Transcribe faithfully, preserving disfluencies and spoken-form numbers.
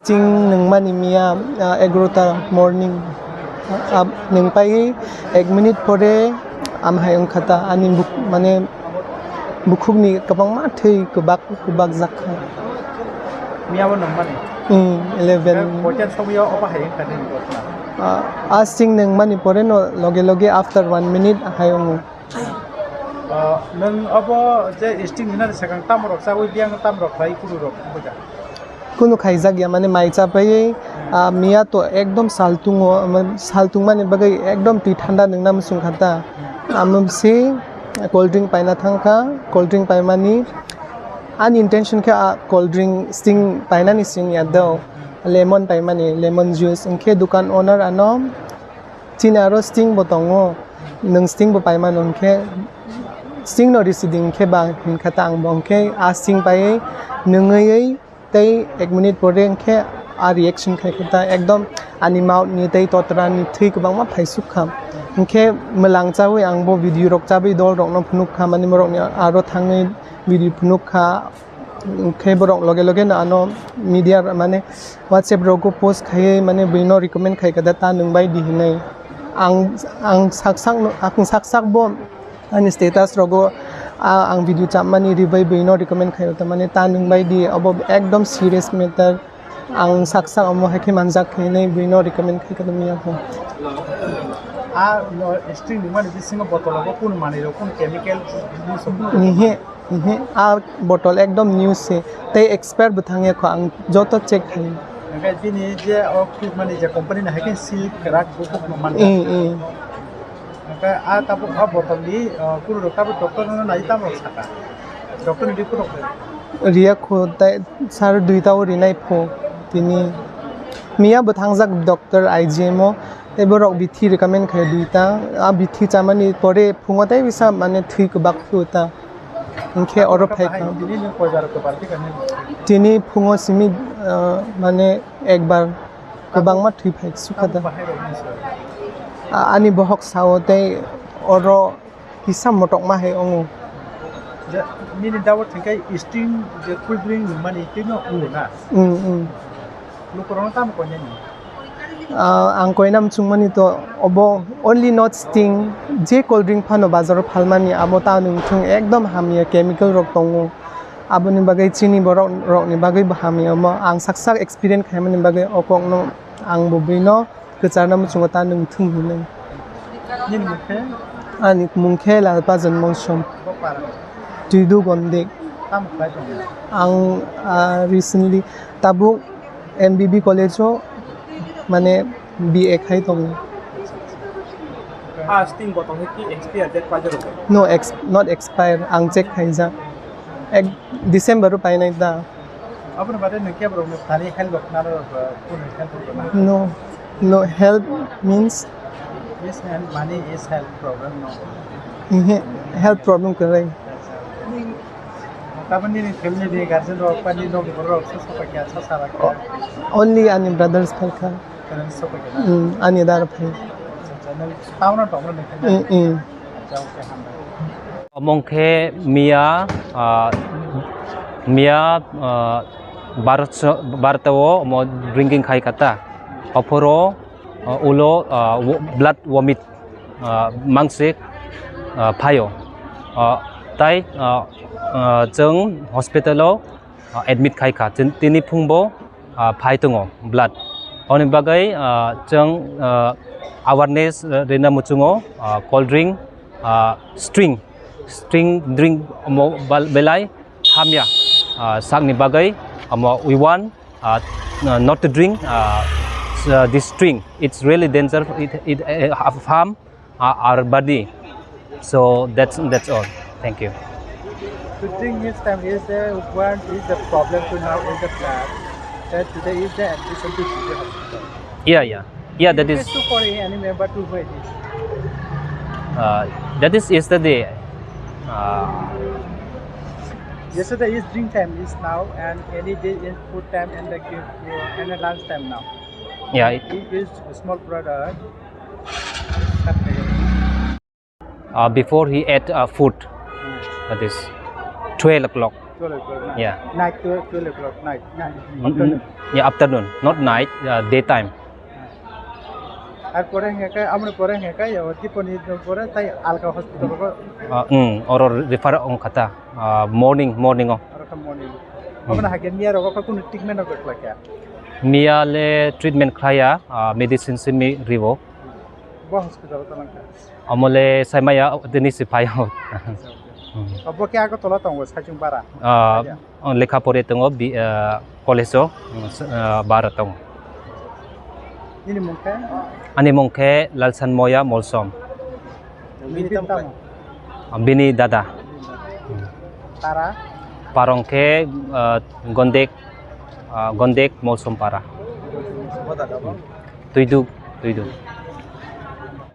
Ching nwngmani miya, ah, egarota morning. Ah, nwngpai ek minute pore am hai wngkha ta, ani buk-, mane bukhukni kwbangma thwi kwbak kwbak jak kha. Miya bo nwngmani? Hmm, eleven. Koitan somoyo obo hai wngkha nini ghotona? Ah, a ching nwngmani pore no loge loge after one minute hai wngo. Ah, nwng obo je sting hinani swkang tamo rok chawi biyang tamo rok khlai kunu rok wngkha? Kunu khaijak ya, mane mai chapai, ah, miya to ekdom saltungo, saltung mani bagwi ekdom twi thanda nwngna muchung kha ta. Amo se cold drink paina thang kha, cold drink paimani ani intention khe, ah, cold drink sting painani sing ya do, lemon paimani, lemon juice, hwnkhe dukan owner ano chini aro sting bo tongo, nwng sting bo paimano hwnkhe sting no risi di hwnkhe ba hwnkha ta ang bo hwnkhe a sting paiwi nwngwi tei ek minute pore hwnkhe a reaction khai kha ta ekdom ani mouth ni tei totra ni thwi kwbangma phaisuk kha hwnkhe mwlang chawi ang bo video rok chawi dol rok no phunuk kha mani borok ni aro thangwi video phunuk kha. Hwnkhe borok loge loge no ano media mane WhatsApp rogo post khaiwi mane buino recommend khai kha da ta nwng bai di hinwi. Ang, ang sak sak no, ang sak sak bo ani status rogo, ah, ang video chapmani ribai buino recommend khai ta mane ta nwng bai di obo ekdom serious matter. Ang sak sak omo hai khe manjak hinwi buino recommend khai kha da miya bo. Ah, no, string nwngmani bisingo bottle rogo kunu manwi rok kunu chemical use of Nihe. Mhm. A bottle ekdom new se. Tei expire bo thang ya kho, ang joto check khai. Hwnkhe bini je o khulukmani je company ni hai khe seal kwrak bukhuk no man. Mm, mm. Hwnkhe a tabuk a bottle ni, uh, kunu rok tabuk doctor no nai tamo saka. Doctor ni report rok. Riya kho tai sar duita o rinai pho tini. Miya bo thangjak doctor I G M o. Tei borok bithi recommend khai duita. A bithi chamani pore phungo tei bisa mane thwi kwbak phuru ta. Hwnkhe oro phai kha. Tini phungo simi, ah, mane ekbar kwbangma thwi phai sukha da. A-, ani bohok sao tei oro kisa motokma hai wngo. Nini dabo thwngkhe sting je cool drink nwngmani twi no wngo na? Mm, mm. Lukurokno tamo koinani? Ah, ang koina muchungmani to obo only not sting, je cold drink phano bazaro phalmani abo ta nwng thung ekdom hamya chemical rok tongo. Aboni bagwi chini borok rokni bagwi bo hamya omo ang sak sak experience khaimani bagwi o kokno ang bo buino kwcharna muchungo ta nwng thung hinwi. Nini mung khe? Ani mung khe Lalpajan Mongsom. Bo para? Twidu Gondik. Tamo khlai tongo? Ang, ah, recently tabuk M B B college o mane B A khai tongo. Ah, sting bottle hai ki expire date paijak rok? No, ex-, not expire, ang check khaijak. Ek December o painai da. Aboni bagwi nwng kebo rokno thani help rok khna rw, uh, kunu help rok khna? No, no help means? Yes, man, money is help problem, no? Ihe, health problem kwrwi. Tabuk nini family ni guardian rok, ba nini nokni borok rok sa sapai kha, sa sa kha? Only ani brothers phai kha. Parents sapai kha na? Mm, ani dad phai. Acha, acha, nwng town o tongma nwng khe na? Mm, mm. Acha, okay, hambai. Omo khe miya, ah, miya, ah, barso-, barta o omo drinking khai kha ta. Ophoro, ah, ulo, ah, wo-, blood vomit, ah, mangsik, ah, phaio. Ah, tai, ah, ah, chwng hospital o, ah, admit khai kha. Tin-, tini phung bo, ah, phai tongo blood. Oni bagwi, ah, chwng, ah, awareness, ah, rina muchungo, ah, cold drink, ah, sting, sting drink omo bal-, belai hamya, ah, sakni bagwi omo we want, ah, not to drink, ah, s-, ah, this sting. It's really danger. It, it, eh, harm, uh, our body. So that's, that's all. Thank you. To drink this time is the one is the problem to now is the blood. That today is the admission to Civil Hospital. Yeah, yeah. Yeah, that is. Request to for any member to wait this. Uh, that is yesterday. Uh, Yesterday is drink time is now and any day is food time and the, uh, and the lunch time now. Yeah, it, It is a small brother. Uh, before he ate, uh, food, that is twelve o'clock. Twelve o'clock night. Yeah. Night to twelve o'clock night. Night. Mm, mm. Yeah, afternoon, not night, uh, daytime. Ar pore hingke kai, amoni pore hingke kai, o Diponi pore tai alka hospital ko Uh, mm, oro refer ong khata, uh, morning, morning o. aro ka morning. Abana hake miya rogo ka kunu treatment ko khlakya. Miya le treatment khlaya, uh, medicine simi ribo. Bo hospital ko nangka. Amole saimaya dini si phayo. Abo ke ago tola tongo saichung bara. Uh, lekha pore tongo bi, uh, college o, uh, bara tongo. Nini mungke? Ani mungke Lalsan Moya Molsom. Nini tamo? Uh, bini dada. Tara? Parong ke, uh, Gondek, uh, Gondek Molsom para. Tuiduk, Tuiduk.